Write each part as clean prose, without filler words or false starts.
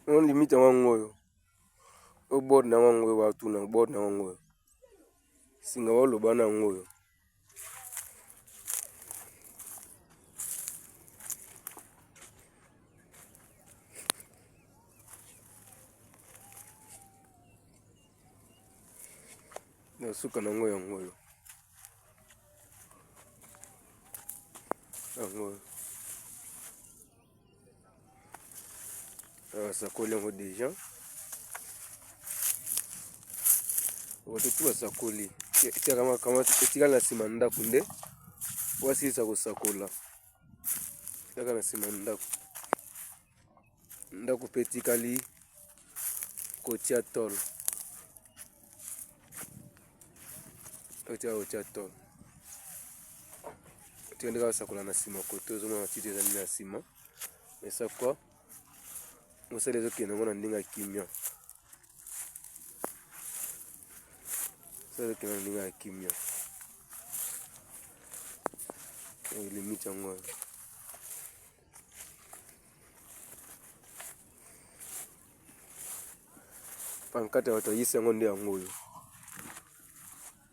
Oyo limite yango yango oyo. Oyo bord na yango yango oyo batuna bord na yango oyo. Singa baloba na yango oyo. Na suka na yango yango oyo. Yango oyo. Basakoli yango deja bato tu basakoli etikali na nsima ndako nde po asilisa kosakola kaka na nsima ndako ndako mpe etikali kotia tolo otia kotia tolo tika nde kaka sakola na nsima kote ozomona matiti ezali na nsima esakwa mosala ezokende yango na ndenge ya kimia mosala ezokende na ndenge ya kimia limite yango oyo pancarte ya bato ya yisi yango nde yango oyo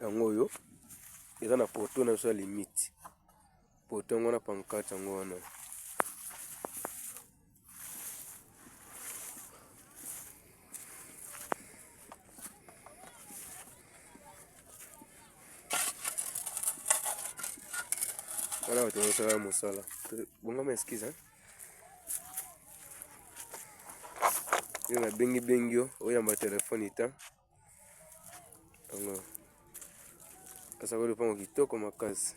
yango oyo eza na poto na biso ya limite poto yango wana pancarte yango wana wana bato bazosala mosala bongama excuse hein? Yo nabengi bengi yo oyamba telefone te yango asakoli lopango kitoko makasi.